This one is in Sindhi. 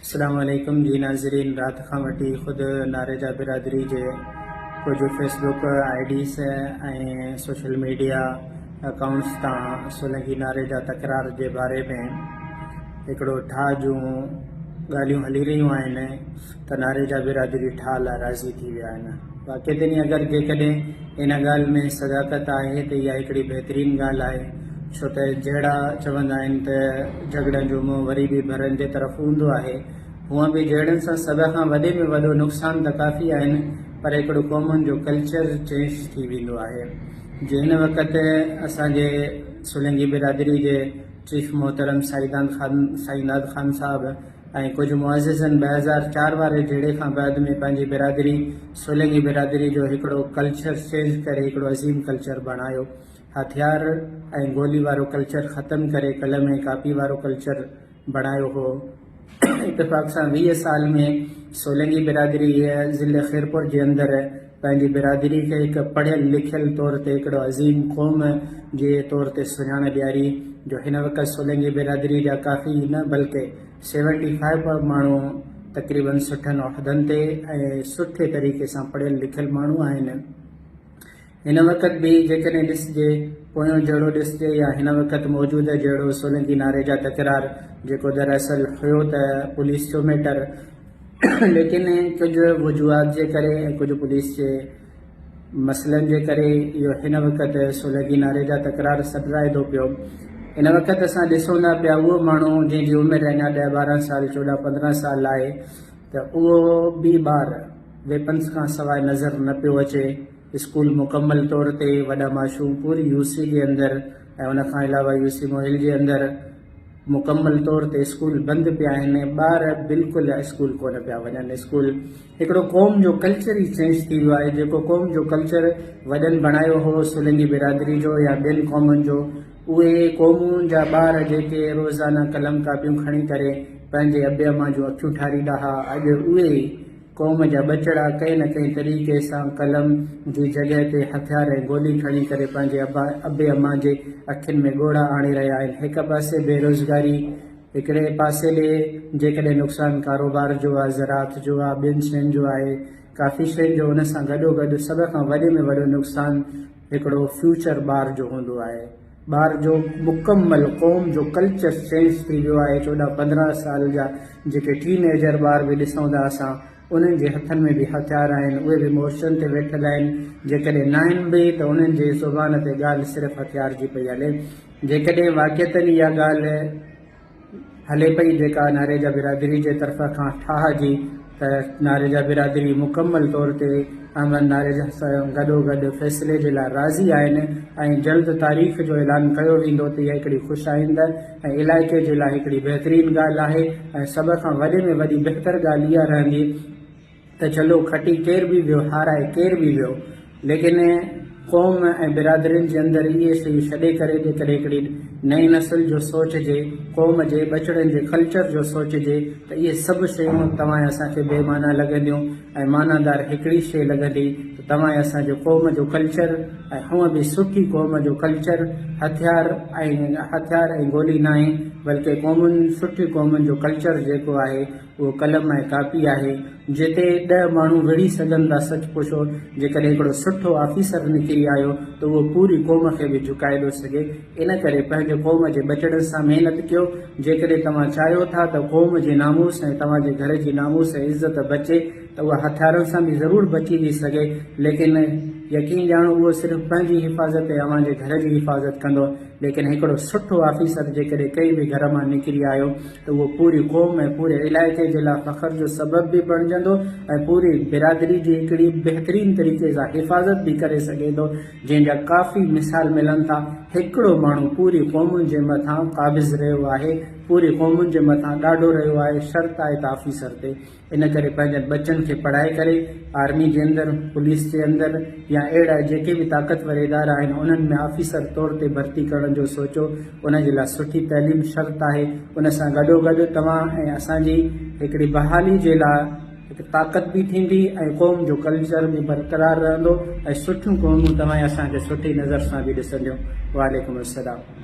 اسلام عليڪم جي ناظرين رات کان وٺي خود ناريجا برادري جي ڪجهه Facebook I Ds ۽ social media accounts تان سولنگي ناريجا تڪرار جي باري ۾ هڪڙو ٺاهه جون ڳالهيون هلي رهيون آهن ته ناريجا برادري ٺاهه لاء راضي ٿي ويا آهن واقعتن اگر جيڪڏهن ان ڳالهه ۾ صداقت آهي ته اها هڪڙي بهترين ڳالهه آهي ڇو ته جهيڙا چوندا آهن ته جهڳڙن جو منهن وري به ڀرن جي طرف هوندو آهي. هونئن به جهيڙن سان سڀ کان وڏي ۾ وڏو نقصان ته ڪافي آهن پر هڪڙو قومن جو ڪلچر چينج ٿي ويندو آهي. جي هن وقت اسان جي سولنگي برادري جي چيف محترم سائينداد خان صاحب ۽ ڪجهه معززن 2004 واري جهيڙي کان بعد ۾ پنهنجي برادري سولنگي برادري جو هڪڙو ڪلچر چينج ڪري هڪڙو عظيم ڪلچر بڻايو. هٿيار ۽ گولي وارو ڪلچر ختم ڪري قلم ۽ ڪاپي وارو ڪلچر بڻايو هو. اتفاق سان 20 سال ۾ سولنگي برادري ضلعي خيرپور جي اندر پنهنجي برادري کي هڪ پڙهيل لکيل طور تي هڪڙو عظيم قوم جي طور تي سڃاڻ ڏياري جو هن وقت سولنگي برادري جا ڪافي نه بلڪه سيونٽي فائيو ماڻهو تقريبن سٺن عهدن تي ۽ سٺي طريقي سان پڙهيل لکيل ماڻهو آهن. هن وقت به جيڪڏهن ڏسجي، پويون جهڙو ڏسجي يا هن وقت موجوده جهڙو سولنگي نعري جا تڪرار جيڪو دراصل هيو ته پوليس جو ميٽر ليڪن ڪجهه وجوهات جي ڪري ۽ ڪجهه پوليس جي مسئلن جي ڪري اهو هن وقت سولنگي نعري جا تڪرار سڏرائي ٿو پيو. هن وقت اسان ڏسون ٿا پيا اهو ماڻهو جنهن جي عمر اڃا ڏهه ٻارهن سال چوڏهن پندرهن سال آهي ته اهو به ٻار ويپنز کان سواء نظر نه پيو اچي. اسڪول مڪمل طور تي وڏا معشوم پوري يو سي جي اندر ۽ ان کان علاوه يو سي موهل جي اندر مڪمل طور تي اسڪول بند پيا آهن ٻار بلڪل اسڪول ڪونه پيا وڃن اسڪول هڪڙو قوم جو ڪلچر ئي چينج ٿي ويو آهي جيڪو قوم جو ڪلچر وڏن بڻايو هو سولنگي برادري جو يا ٻين قومن جو اهي قومون جا ٻار جيڪي روزانه قلم ڪاپيون کڻي ڪري پنهنجي ابي امان جون اکيون ٺاريندا ها اڄ اهي قوم جا ٻچڙا ڪنهن نه ڪنهن طريقي سان قلم جي جڳهه تي هٿيار ۽ گولي کڻي ڪري پنهنجي ابا ابي امان جي اکين ۾ ڳوڙها آڻي رهيا آهن. هڪ پاسي بيروزگاري، هڪڙي پاسي ڏي جيڪڏهن نقصان ڪاروبار جو آ، زراعت جو آ، ٻين شين جو آهي، ڪافي شين جو ان سان گڏوگڏ سڀ کان وڏي ۾ وڏو نقصان هڪڙو فيوچر ٻار جو هوندو آهي. ٻار جو مڪمل قوم جو ڪلچر چينج ٿي ويو آهي 14 15 سال جا جيڪي ٽين ايجر ٻار به ڏسون ٿا اسان انهن جي هٿن ۾ به هٿيار آهن اهي به مورچن تي ويٺل آهن جيڪڏهن ناهن به ته انهن جي زبان تي ڳالهه صرف هٿيار جي پئي هلي جيڪڏهن واقعتن اها ڳالهه هلي پئي جيڪا ناريجا برادري جي طرف کان ٺاهه جي ته ناريجا برادري مڪمل طور تي احمد ناريجا سان گڏوگڏ فيصلي جي لاء راضي آهن ۽ جلد تاريخ جو اعلان ڪيو ويندو ته اها هڪڙي خوش آئنده ۽ علائقي جي لاء هڪڙي بهترين ڳالهه آهي ۽ سڀ کان وڏي ۾ وڏي بهتر ڳالهه اها رهندي ته چلو کٽي ڪير به ويو هارائي ڪير به ويو ليڪن قوم ۽ برادرين جي اندر اهي شيون ڇڏي ڪري جيڪڏهن هڪڙي نئين نسل جو سوچجي قوم جي ٻچڙن جي ڪلچر جو سوچجي ته اهي سڀ شيون توهان ۽ اسان کي بي معنيٰ لڳنديون ۽ معنيٰ دار هڪڙي شيء لڳندي ته توهان ۽ اسان جو قوم جو ڪلچر ۽ هونء به سٺي قوم جو ڪلچر هٿيار ۽ هٿيار ۽ گولي ناهي بلڪه قومن سٺي قومن جو ڪلچر جيڪو آهي اهو قلم ۽ ڪاپي آهي، جتي ڏهه ماڻهو وڙهي سگهن ٿا. سچ پڇو جيڪڏهن هڪڙو سٺو آفيسر نڪري آيو ته اهو پوري قوم کي به جهڪائي ٿو سگهي. ان ڪري پنهنجي قوم جي ٻچڙن سان محنت ڪيو. جيڪڏهن توهان چاهيو ٿا ته قوم جي ناموس ۽ توهان جي گهر جي ناموس ۽ عزت بچي ته اها هٿيارن سان به ضرور بچي ٿي سگهي، ليڪن يقين ڄاڻو اهو صرف پنهنجي حفاظت ۽ اوهان جي گهر جي حفاظت ڪندو. ليڪن هڪڙو سٺو آفيسر جيڪڏهن ڪنهن به گهر مان نڪري آيو ته اهو پوري قوم ۽ پوري علائقي جي لاء فخر جو سبب به بڻجندو ۽ پوري برادري جي هڪڙي بهترين طريقي سان حفاظت به ڪري سگهي ٿو جنهن جا ڪافي مثال ملن ٿا هڪڙو ماڻهو پوري قومن جي مٿان قابض رهيو آهي پوري قومن جي مٿان ڏاڍو رهيو آهي شرط آهي ته آفيسر تي ان ڪري پنهنجن ٻچن کي پڙهائي ڪري آرمي جي اندر، پوليس جي اندر يا اهڙا جيڪي به طاقتور ادارا آهن انهن ۾ آفيسر طور تي ڀرتي ڪرڻ جو سوچو ان جي لاء سٺي تعليم شرط آهي ان سان گڏوگڏ توهان ۽ اسان جي هڪڙي بحالي جي لاء هڪ طاقت به ٿيندي ۽ قوم جو ڪلچر به برقرار رهندو ۽ سٺيون قومون توهان ۽ اسان کي سٺي نظر سان به ڏسنديون وعليڪم السلام.